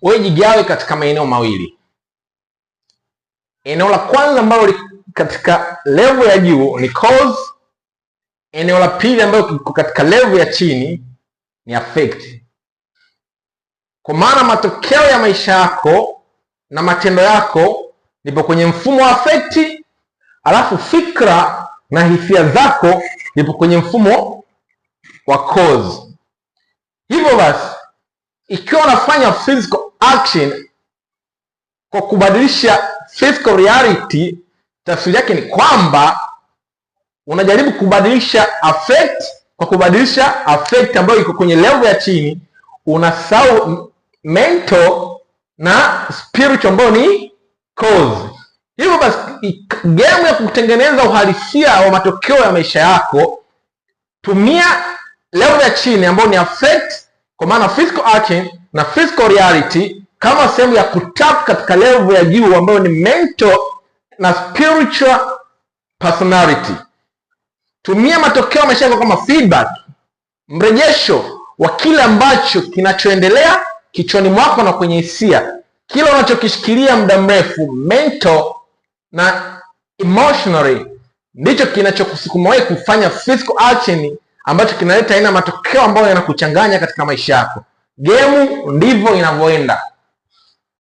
Wewe jigawe katika maeneo mawili. Eneo la kwanza ambalo katika level ya juu ni cause, eneo la pili ambayo iko katika level ya chini ni affect. Kwa maana matokeo ya maisha yako na matendo yako nipo kwenye mfumo wa affect, alafu fikra na hisia zako nipo kwenye mfumo wa cause. Hivyo basi, ikiwa unafanya physical action kwa kubadilisha physical reality, tafsiri yake ni kwamba unajaribu kubadilisha affect kwa kubadilisha affect ambayo iko kwenye level ya chini, unasahau mental na spiritual ambayo ni cause. Hivyo basi, game ya kutengeneza uhalisia wa matokeo ya maisha yako, tumia level ya chini ambayo ni affect, kwa maana physical action na physical reality, kama sehemu ya kutap katika level ya juu ambayo ni mental na spiritual personality. Tumia matokeo ya maisha yako kama feedback, mrejesho wa kile ambacho kinachoendelea kichwani mwako na kwenye hisia, kile unachokishikilia muda mrefu mental na emotionally, ndicho kinachokusukuma wewe kufanya physical action ambacho kinaleta aina matokeo ambayo yanakuchanganya katika maisha yako. Game ndivyo inavyoenda.